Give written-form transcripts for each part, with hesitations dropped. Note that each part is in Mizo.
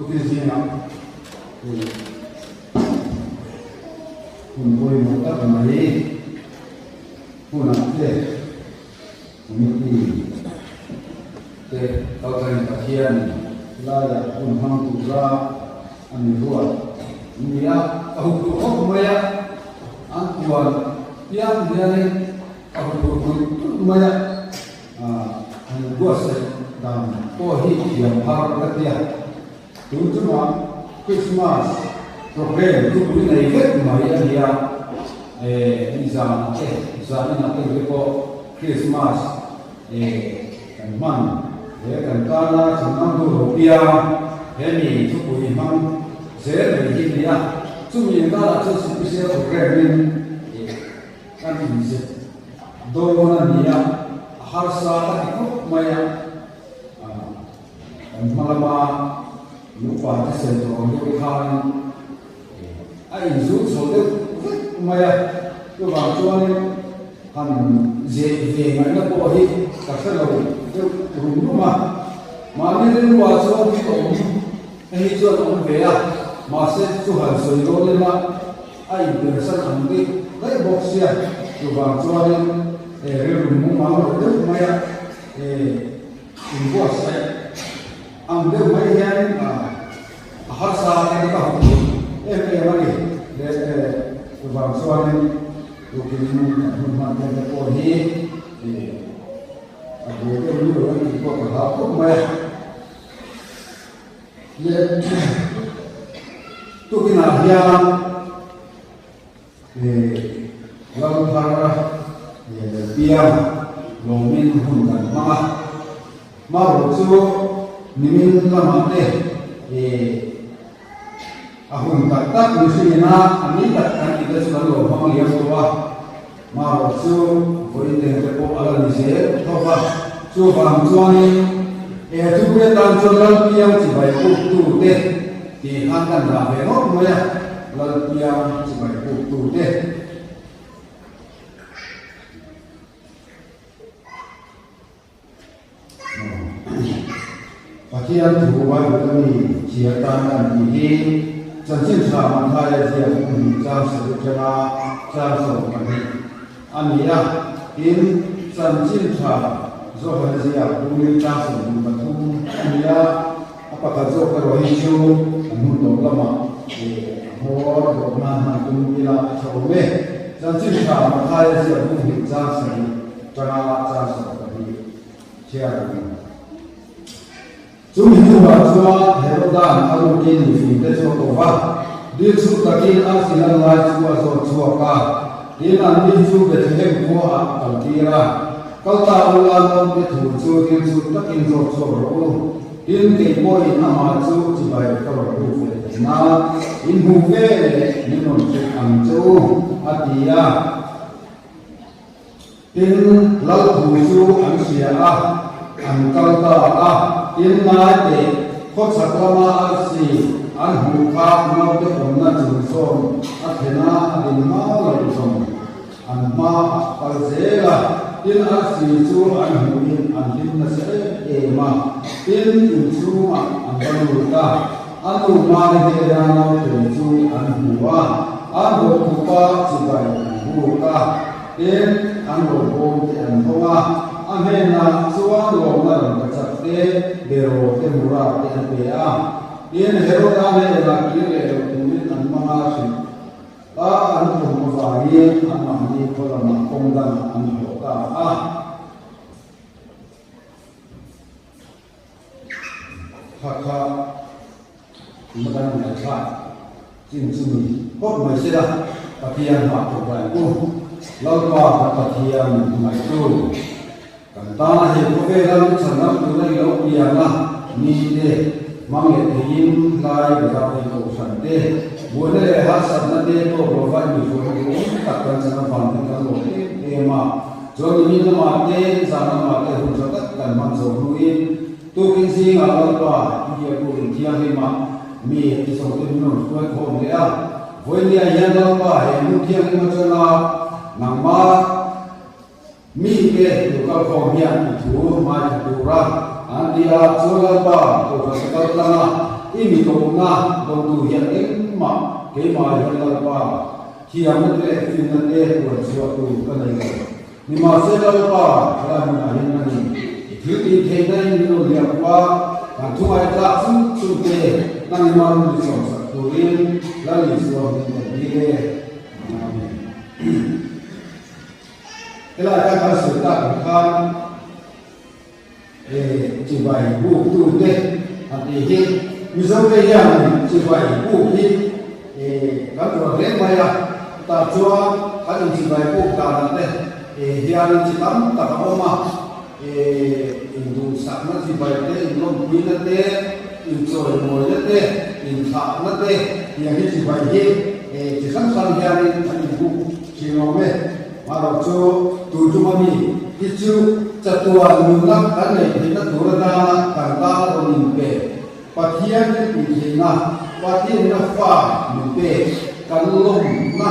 Tukin zingah hei hun pawimawh tak mai hunah te committee te kaltlain Pathianin helaiah hun hmang tura a ni ruat an ni a, ka huphurh khawp mai a, an puan piang hianin ka huphurh tulh tulh mai a. An buatsaih dan pawh hi thiam har ka tia. Tun chungah Christmas program thupui nei vek mai a nia. Nizan te, zan inah te te pawh Christmas kan hman he kan tana chhan tur lo piang he mi thupui hmang zel mai hi a nia. Chumi inkarah chuan special program in Kan inzep dawn a ni a, a harsa ka ti khawp mai a, kan hma lama nupa te sawi tawh ang deuh khanin a inzul chho deuh vek mai a, chuvang chuanin han zeh ve ngaihna pawh hi ka hre lo deuh rum rum a, mahni rilruah chuan thil awm hei hi chuan awm ve a, mahse chu han sawi dawn ila. A inpersan ang deuh daih bawk sia, chuvang chuanin he rilru mumang lo deuh maia he inbuatsaih ang deuh mai hian a harsa te hi ka hmu em em a ni. Le chuvang chuanin tukin kan hun hman tel te pawh hi a buai deuh luh lo tih pawh ka hlau khawp mai a. Le tukinah hian Lalthar Lalpiang lawmin hun kan hmang a, hmarawh chu nimin lamah te a hun tak tak mihringina a ni tak kan tih te chu kan lo hmang liam tawh a, hmarawh chu vawiin leng te pawh a la ni zel tho va, chuvang chuanin he thupui atan chuan Lalpiang chibai puktu te tih khan kan dah ve ngawt mai a, Lalpiang chibai puktu te. Pathian thu Bible a mi chhiar tan an tih hi Chanchin Tha Mathaia ziak hmun chang sarih atanga chang 12 a ni a. Tin, Chanchin Tha Johana ziak hmun chang 23 a ni a. A pakhat zawk erawh hi chu an hun tawp lamah a hmawr dawh nan hman tum ila a tha awm e. Chanchin Tha Mathaia ziak hmun chang sarih Tanga chang 12 chhiar a ni. Chumi hnuah chuan Heroda'n a rukin mifingte chu a ko va, dil chhut takin a silan lai chu a zawt chhuak a, tin anni chu Bethlehem khuaah a kaltir a. Kal ta ula naute thu chu dil chhut takin zawt chhuak rawh u, tin kei pawhin amah chu chibai ka rawn lut ve thei nan in hmu ve leh min rawn hrilh ang che u, a ti a. Tin, lal thu chu an hria a, an kal ta a. Tin, ngai teh, khawchhak lama arsi an hmuh kha naute awmna chung sawn a thlen a, a din hma lo zawng an hma a kal zel a. Tin, arsi chu an hmuhin an hlim nasa em em a. Tin, inchhungah an va lut a, a nu Mari hnena naute chu an hmu a, an bawkkhupa chibai an buk a. Tin, an rawhbawm te an hawng a, a hnenah chuan lawmna rawn ka chak te, beraw te, mura te an pe a. Tin, Heroda hnenah kir leh loh turin an hmang a, hrilh a an awm avangin anmahni khaw lamah kawng dangah an haw ta a. Kha kha madan ngaihthlak chin chu ni phawt mai se la, Pathian hmah tur ka en u. Lalpa kan Pathian min hmangaihtu, kan tana hei khawvela min chhan ram tuna i lo piang a, mite hmang leh theiin hlai bazar thei kohhran te, buaina leh harsatna te tawk lova i mihruaina duhawm tak kan chan avang hi kan lawm em em a. Chuan nimin lamah te, zan lamah te hun tha tak kan hman zawh hnuin tukin zingah Lalpa i biakbuk inthianghlim ah mi ti zawng te min rawn hruai khawm leh a. Vawinia hian Lalpa he hmun thianghlim atanga nangmah mi te lo kal khawm hian i thu hmaitha tura an ti a, chuan Lalpa Kohhran te kal tlang a. I mi tawpna dawngtu hian engmah keimah hian Lalpa thiamna te leh finna te huan chhuah tur ka nei lo. Nimahse Lalpa helai hmunah hian a ni. I thil tih theihna in min rawn liak a, kan thu ngaihthlak chung chung te nang i mar min sawmsak turin Lal Isua hming kan dil e. Amen. Helai khan kan sawi tak ang khan e chibai buk tu te an tih hi Mizo te hian chibai buk hi e kan uar hle mai a, tah chuan kan inchibai buk danah te e hian chi tam tak a awm a, e induhsakna chibai te, inlawmpuina te, inchawimawina te, inthlahna te tiang hi chibai hi e chi hrang hrang hianin an inbuk thin awm e. Marawh chu tun tum a mi hi chu chatuan nunna kan neih theihna tur atana kan tan rawn inpe Pathian thil tih theihna, Pathianina fa min pek kan lawmna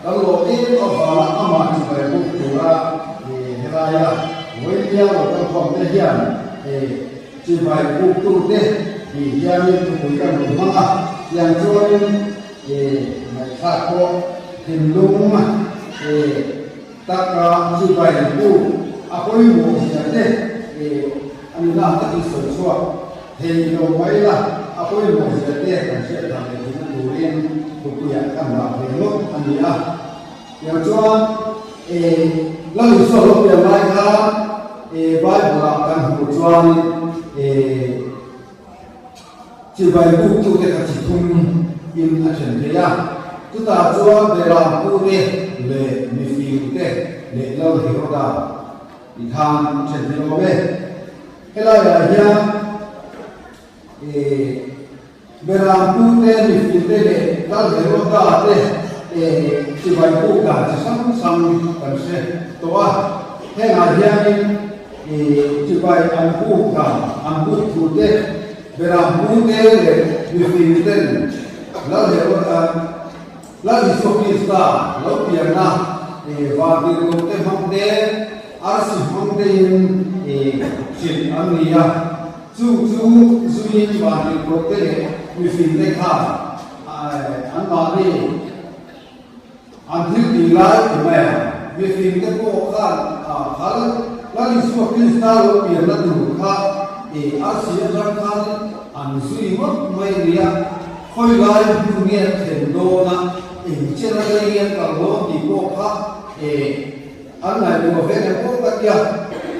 kan lawh em avanga amah chibai bawk tura helaia vawinia lo kal khawm te hian chibai buktute tih hianin thupui kan rawn hmang a, tiang chuanin Ngaihthlak pawh thinlung taka chibai buk a pawimawh zia te a nuna takin sawi chhuak thei lo mai la, a pawimawh zia te kan hriat thar leh theihna turin thupuiah kan dah ve ngawt a ni a. Tiang chuan Lal Isua lo pian lai khan Bible-ah kan hmuh chuanin Chibai buktute kha chi thum in a then thei a, chutah chuan Beram pute leh mifing te leh Lal Heroda ti khan a then thei awm e. Helaiah hian Beram pute, mifing te leh Lal Heroda te chibai buk dan chi hrang hrang kan hre tawh a, hengah hianin Chibai an buk dan, an buk thu te, Beram pu te leh mifing ten Lal Heroda, Lal Isua Krista lo pianna vantirhkoh te hmang te, arsi hmang tein hrilh an ni a. Chung chu zuiin vantirhkoh te leh mifing te khan anmahni An thil tih lai ti mai a, mifing te pawh khan a phal. Lal Isua Krista lo pianna tur kha i arsi atang khan an zui ngawt mai nia, khawi lai hmun nge an thlen dawn a, eng chen a rei nge an kal dawn tih pawh kha e an ngaihtuah ve leh pawh ka tia.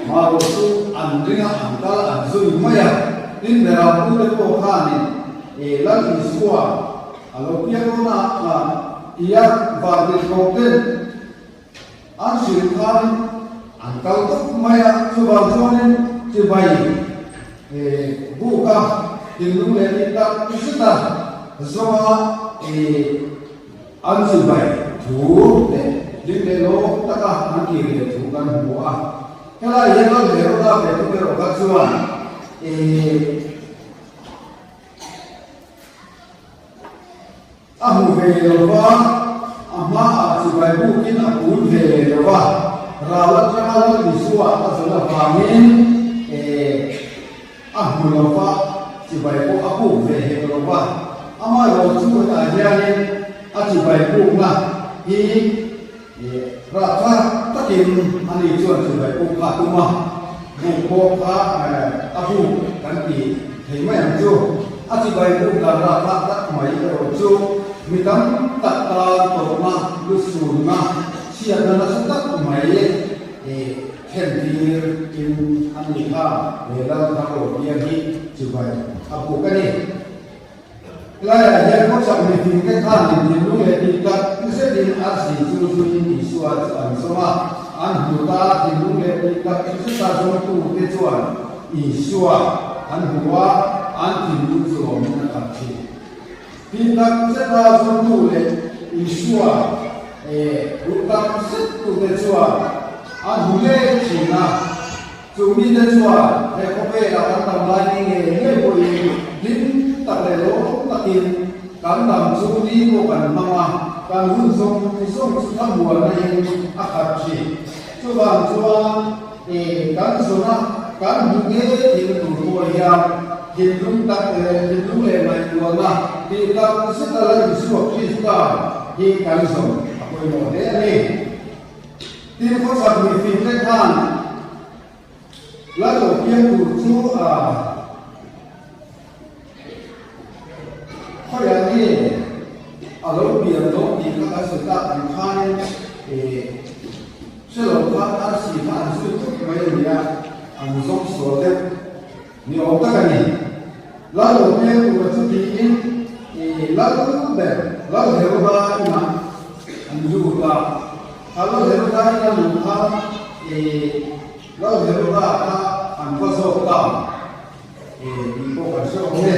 Marawh chu an ring a, an kal an zui mai a, tin Beram pute pawh khanin e Lal Isua A lo piang dawn a, tia vantirhkoh ten an hrilh khan an kal tawp mai a, chuvang chuanin chibai buka thinlung leh tih tak zeta zawnga an chibai thu leh hlim leh lawm taka an kir leh thu kan hmu a. Helai hian Lalhlerawta ve thung erawh kha chuan A hmu ve lo va, a hmaah chibai bukin a pul ve lo va, ral atanga Lal Isua a zawn avangin a hmu lo va, chibai pawh a buk ve hek lo va. Amaherawhchu hetah hianin a chibai bukna hi Rah takin ani chuan chibai buk kha a tum a, buk pawh kha a buk kan ti thei mai ang chu. A chibai buk dan rah thlak tak mai erawh chu mi tam tak tan tawrhna, lusunna, chhiatna nasa tak mai thlen tir in a ni kha he Lal Thanglawhpiang hi chibai a buk a ni. Helaiah hian khawchhak mifingte khanin thinlung leh tih tak zetin arsi chu zuiin Isua chu an zawng a, an hmu ta a, thinlung leh tih tak zeta zawngtute chuan Isua an hmu a, an thinlung chu lawmin a khat thin. Tih tak zeta zawngtu leh Isua duh tak zettute chuan an hmu ngei thin a. Chu mite chuan he khawvelah kan dam lai ni ngei ngei pawhin hlim tak leh lawm takin kan dam chu ni pawh kan hmang a, kan hun zawng zawng chu thlamuanna in a khat thin. Chuvang chuan kan zawna kan hmu ngei thil tur pawh hian thinlung tak leh thinlung leh ngaih. dawn a, tih tak zeta Lal Isua Krista hi kan zawm a pawimawh hle a ni. Tin, khawchhak mifingte khan Lal lo piang tur chu a khawiah nge a lo pian dawn tih kha kan sawi tak ang khanin hre lo khan arsi kha an zui tawp mai a ni a, an zawng sual deuh ni awm tak a ni. Lal lo piang tura chu tiin Lal ber Lal Heroda inah an lut a, kha Lal Heroda ina luh khan Lal Heroda kha an va zawk ta tih pawh kan hre awm e.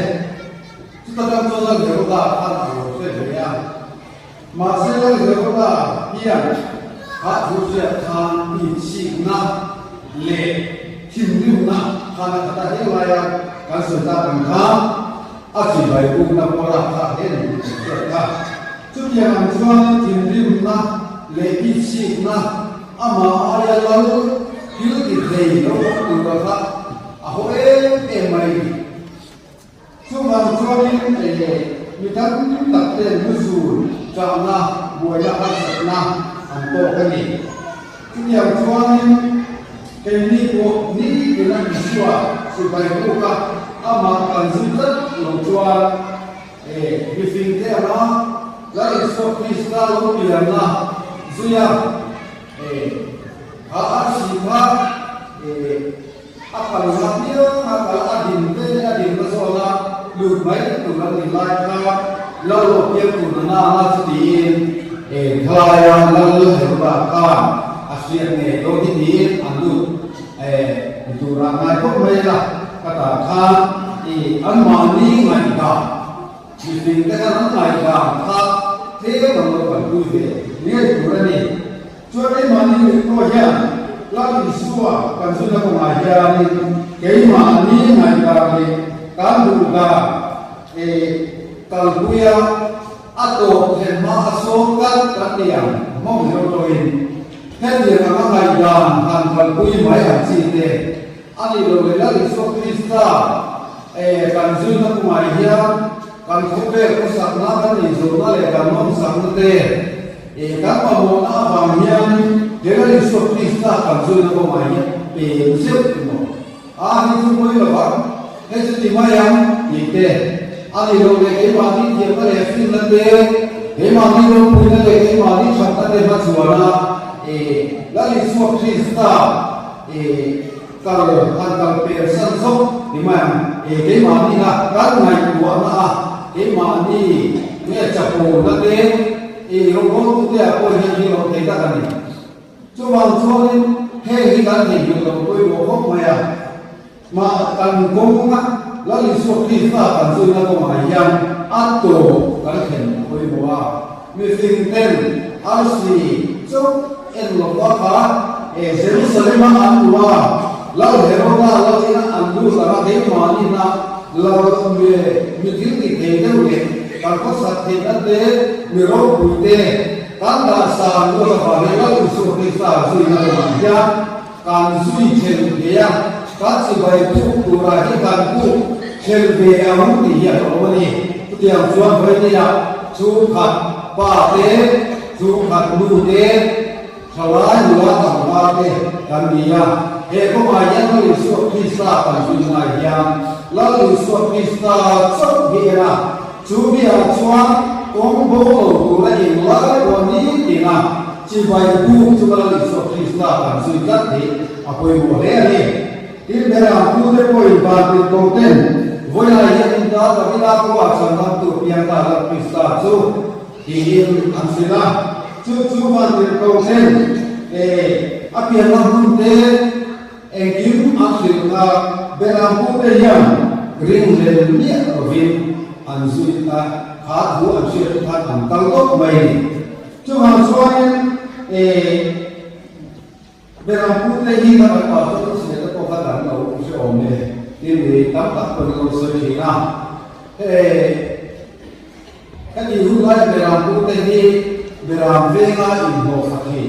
Chuta tang chuan Lal Heroda khan a lo hre ve a, mahse Lal Heroda hian kha thu hriat khan inchhikna leh thinrimna khan a khat a, helai a kan sawi tak ang khan a chibai bukna pawh a khat hle a ni tih kan hriat kha. Chutiang ang chuan thinrimna leh inchhikna Amah aia lal thil ti thei lo awm tura kha a haw em em mai. Chuvang chuanin mi tam tak ten hmuzul chahna, buaina harsatna an tawk a ni. Chutiang chuanin keini pawh nitin a Isua sipai buka amah kan zui tlat lo chuan mifingte anga Lal Isua Krista lo pianna zuia kha arsi kha a kalna pianga kal a din ve leh a dinna zawna lut mai tur an ni lai kha Lal lo piang tur na nana chu tiin thalaia Lal Heroda khan a hriat ngei dawn hi tiin an lut ni turah ngai khawp mai la ka tah khan anmahni ngaihdan Mihring te khan an ngaihdan kha tlem an lo kalpui ve ngei tur a ni. Chuan keimahni nuih pawh hian Lal Isua kan zuna kawngah hianin keimahni ngaihdan leh kan duhdan kalpuia a tawp thlen hma a sawm tlat kan ti ang hmawng zeuh tawhin hetiang anga ngaihdan han kalpui mai ang chi te A nih loh leh Lal Isua Krista kan zuina kungah hian kan khawvel khawsakna, kan inzawrhna leh kan nawmsakna te kan mamawhna avang hian he Lal Isua Krista kan zuina kawngah hian pem zeuh emaw a hi chu mawi lo ang, hei chu ti mai ang tih te a nih loh leh keimahni thiamna leh finna te, keimahni ropuina leh keimahni thatna te hmachhuana Lal Isua Krista I kal han kal per san zawk ni mai ang e keimahni na kan ngaihtuahna a keimahni nge chapona te i rawngbawltu te ah pawh hian hi lo thei tak a ni. Chuvang chuanin heng hi kan theihnghilh lo pawimawh khawp mai a, mah kan kawnga Lal Isua Krista kan zuina kawngah hian a tawp kan thlen a pawimawh a. Mifing ten arsi chauh en lova kha Jerusalem-a an luh a, Lal Heroda lal ina an lut ang a, keimahni hna lal mi thil ti thei deuh leh kan khawsak theihna te, mi ropui te kan dah san luat avangin Lal Isua Krista zuina kawngah hian kan zui thleng ve a, kan chibai buk turah hian kan buk thleng ve ang tih hi a hlauhawm a ni. Chutiang chuan vawinia chhungkhat pa te, chhungkhat nu te, thalai nula tlangval te kan ni a, he kawngah hian Lal Isua Krista kan zui ngai hian Lal Isua Krista chauh hi en a, Chu miah chuan kawng bo lo tura inlai pawh nitin a chibai buk chu Lal Isua Krista kan zui tlat hi a pawimawh hle a ni. Tin, Beram pute pawhin van tirhkoh ten vawiah hian in ta Davida khua chhandam tur piang ta Lal Krista chu tiin an hrilh a. Chu chu van tirhkoh ten a pianna hmun te Engkim an hrilh kha Beram pute hian ringhlel miah lovin an zui a, kha thu an hriat chu khan an kal tawp mai a ni. Chuvang chuanin Beram pute hi kan an pastor te chhia te pawh kha kan lo hre awm e tih mi tam tak pawhin an lo sawi thin a. Heti hun lai Beram pute hi Beram venga inhlawh khat hi.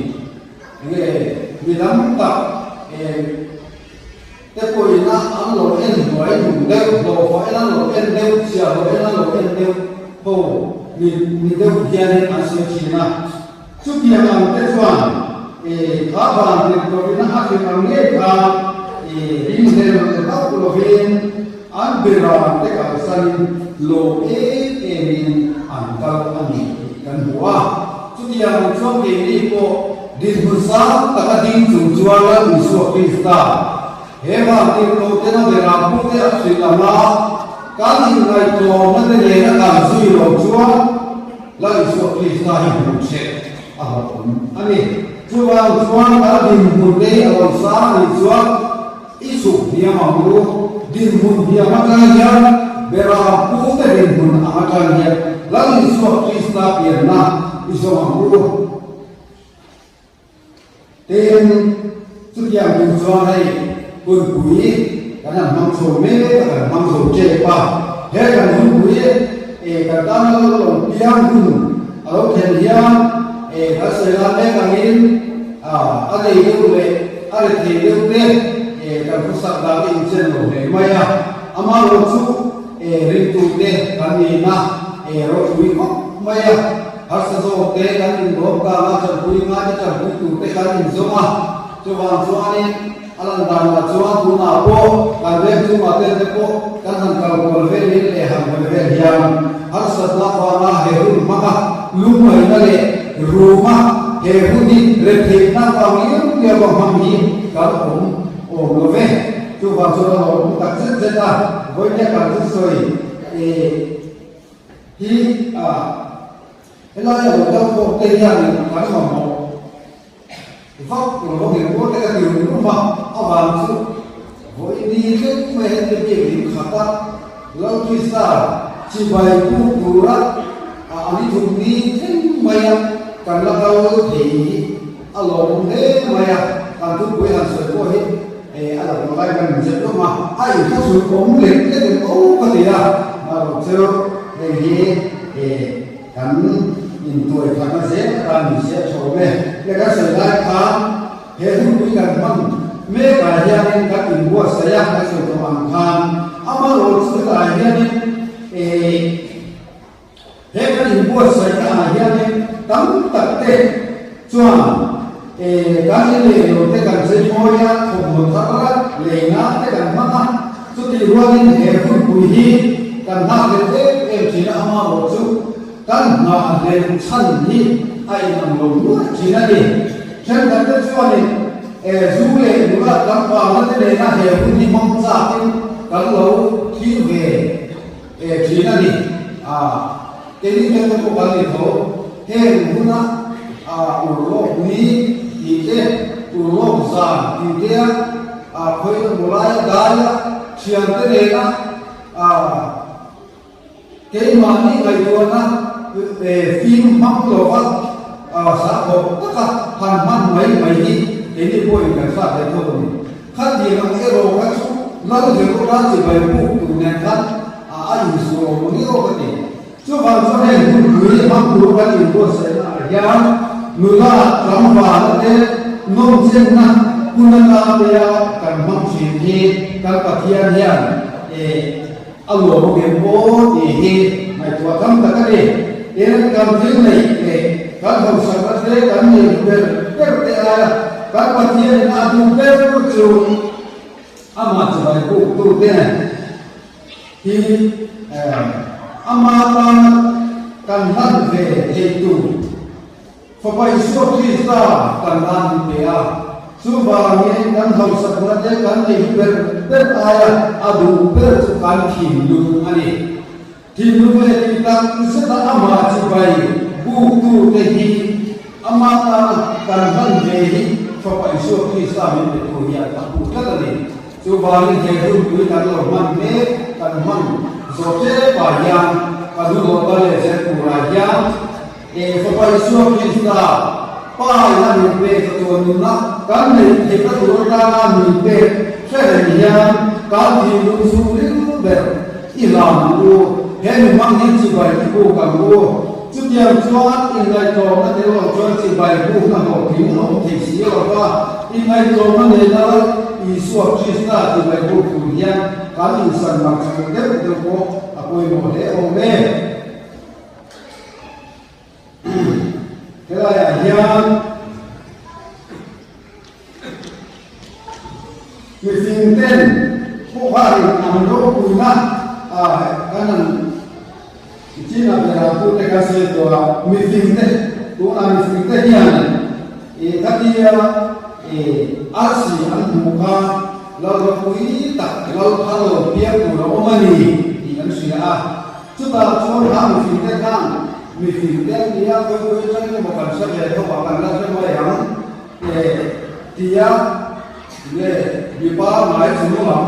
Nge mi dang tak te pawhin a an lo en hnuai duh deuh, hlawhfah en an lo en deuh, chhiahhlawh en an lo en. en deuh ho ni ni deuh hianin an sawi thin a. Chutiang ang te chuan kha vantirhkohina a hrilh ang ngei kha ringhlel leh hauh lovin an beram te kalsanin lawm em emin an kal a ni tih kan hmu a. Chutiang ang chuan keini pawh dinhmun sang taka ding chung chuan Lal Isua Krista he vantirhkohtena beram pute a hrilh ang a, kan inngaihtlawmna te nena kan zui lo chuan, Lal Isua Krista hi hmuh hreh a hlauhawm a ni. Chuvang chuan kan dinhmun te hi a lo sang a nih chuan i chhuk hniam ang u. Dinhmun hniam atang hian Beram pu te dinhmun ang atang hian Lal Isua Krista pianna i zawng ang u. Tin, chutiang tur chuan hei hunpui kan han hmang chho mek a, kan hmang zo tep a. He kan hunpui e kan tana lo lo piang hun a lo thlen hian e kan sawi lan mek angin a nei deuh leh a ri thei deuh te e kan khawsak dan a inchen lo hle mai a. Amaherawh chu e ringtute kan nihna e ropui khawp mai a. Harsa zawk te kan inlawm kang a, tanpui ngai te tanpui tur te kan inzawm a, chuvang chuanin a lan danah chuan tunah pawh kan veng chungah ten te pawh kan han kal kual velin leh han hawi vel hian harsatna avanga he hun hmanga lungngaihna leh ruma he hun hi retheihna avang liau liau a hmang hi kan awm awm lo ve. Chuvang chuan a lawmawm tak zet zet a, vawiin kan thusawi eh. Hi a helai a lo kal khawm te hianin kan mamawh vak lo vak in rual te ka ti rum rum a, a vang chu vawi ni hlek mai heti biak in khat a, Lal Krista chibai buk tura a ani thum ni thleng mai a kan la kal thei hi a lawmawm hle mai a, kan thupui han sawi pawh hi a lo hma lai kan inzep hlawm a, a inthlahrun awm lek lek em aw ka ti a, marawh chu hei hi kan intuai phatna zel atan min siam chho awm e. Le kan sawi lai khan he hunpui kan hman mekah hianin kan inbuatsaih a, kan sawi tawh ang khan amarawh chu hetah hianin He kan inbuatsaihna ah hianin tam tak te chuan kan in leh lo te kan cheimawi a, thawmhnaw thar a, leina te kan hmang a, chutih rualin he hunpui hi kan nghakhlel em em thin a, amaherawh chu kan nghahhlel chhan hi a inang lo nuai thin a ni. Thenkhat te chuanin zu leh nula tlangvalna te nena he hun hi hmang chakin kan lo thlir ve. E thin a ni. A keini te te pawh kan ni tho. Heng huna a urlawk ni tih te, urlawk zan tih te a, a khawih emaw laia daia thiante nena a keimahni ngaihtuahna fim hmang lova a sahkhawp taka han hman mai mai hi keini pawhin kan hrat ve tho a ni. Khatiang ang erawh kha chu Lal Heroda chibai buk tur nen khan a a insual awm ang erawh ka ti. Chuvang chuan heng hunpui hmang tur kan inbuatsaihna ah hian nula tlangvala te nawmchenna hun atan tea kan hmang thin hi kan Pathian hian eh a lawm ang em aw tih hi ngaihtuah tham tak a ni. Tin, kan thil neih leh kan hausakna te kan neih ber ber te aia kan Pathianin a duh ber chu amah chibai buktu te hi ama tana kan hlan ve theih tur Fapa Isua Krista kan tan min pe a, chuvangin kan hausakna te kan neih ber ber aia a duh ber chu kan thinlung a ni. Thinlung leh tih tak zeta amah chibai buktu te hi ama tana kan hman ve hi Fapa Isua Krista min petu hian a hmu tlat a ni. Chuvangin he hunpui kan lo hman mek, kan hman zawh tepah hian kan hun awm ta leh zel turah hian, E Fapa Isua Krista, Pa in a min pek a chuan nunna kan neih theihna tur atana min pek hre reng hian kan thinlung chhungril ber i hlan ang u. He mi hmang hian chibai i buk ang u. Chutiang chuan inngaihtlawmna tel lo chuan chibai bukna hlawhtling a awm thei si lo va, inngaihtlawmna nena Isua Krista chibai buk tur hian kan insan mar chho deuh deuh pawh a pawimawh hle awm e. hian mifing ten khawharin an ropuina kan han China bera tute kan sawi tawh a, mifing te tunah mifing te hian ih khatia ih arsi an hmuh kha lal ropui tak lal thar lo piang tur a awm a ni tih an hria a. Chutah chuan kha mifing te khan mifing te an nia khawi khawi atangin emaw kan hre ve tho a kan la hre mai ang eh tia nge mipa ngai chung lam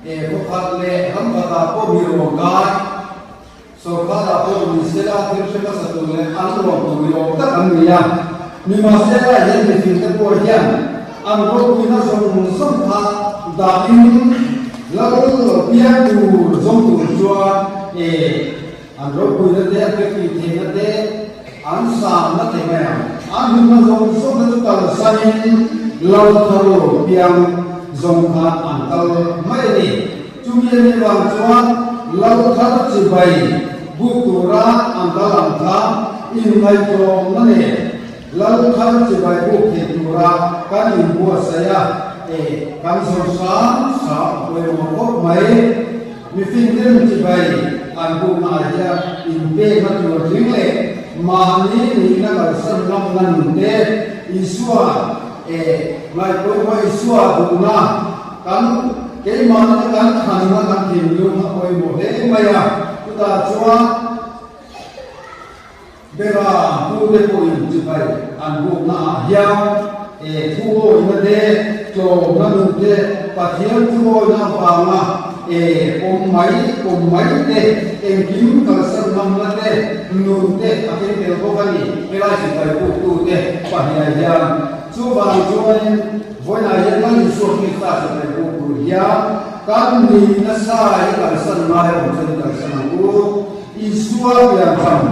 eh khawkhat leh ram khatah pawh mi rawn kai sorkarah pawh ni sela thil hre hmasa tur leh an rawn tur ni awm tak an ni a. Nimahsela hian mifing te pawh hian an ropuina zawng zawng kha dahin lal lo piang tur zawng tur chuan eh an ropuina te an pekpui theihna te an samna te mai ang. An hunna zawng zawng te chu kalsanin lal thar lo piang zawng khan an kal mai a ni. Chumi a nih vang chuan lal thar chibai buk tura an kal ang kha inngaihtlawmna nen lal thar chibai buk thei tura kan inbuatsaih a, e kan zawr sang sang a pawimawh khawp mai. Mifingten chibai an buknaah hian inpekna tur tling leh mahni nihna kalsan ngamna nun te Isua e ngaihpawimawh Isua duhna Kan keimahna kan thlanna kan thinlung a pawimawh hle mai a, chutah chuan bera hnute pawhin chibai an bukna ah hian e thuawina te, tlawmna nun te, Pathian thuawina avanga e awm mai awm mai te, engkim kalsan ngamna te, nun te a keng tel bawk a ni. Helai chibai buktute pahniah hian chuvang chuanin Vawiinah hian kan Isua Krista chakai buk tur hian kan ni nasa hi kalsan ngai awm chuan i kalsan ang u. Isua piancham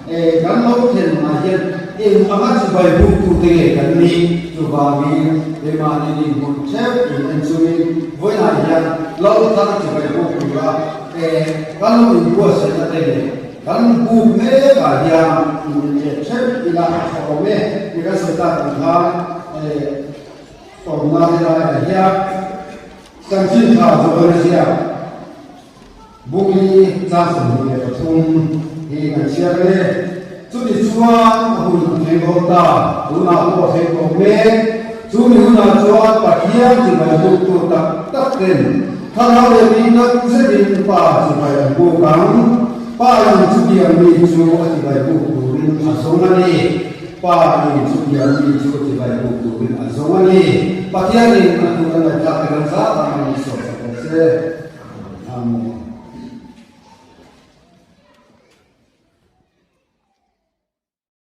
eh kan lo thlen ah hian eng anga chibai buk tute nge kan nih? Chuvangin keimahni dinhmun theuh in en chungin vawiinah hian lo thar chibai buk tura eh kan lo inbuatsaihna te leh kan buk mek ah hian in inlet theuh ila a tha awm e tih kan sawi tak ang khan Tawmna helaiah hian chanchin tha zawh a ziak. Bungli chang 23 hi kan chhiar hle. Chuti chuan a hun a thleng dawn ta, tunah pawh a thleng tawh mek. Chu mi hunah chuan Pathian chibai buktu tak tak ten thlarau leh tihnak zetin Pa chibai an buk ang. Pa in chutiang mi chu a chibai buk turin a zawng a ni. Pa in chutiang mi chu chibai buk turin a zawng a ni. Pathianin a tur a ngaihthlak te kan zat ang a ni sawt sak rawh se. Amen.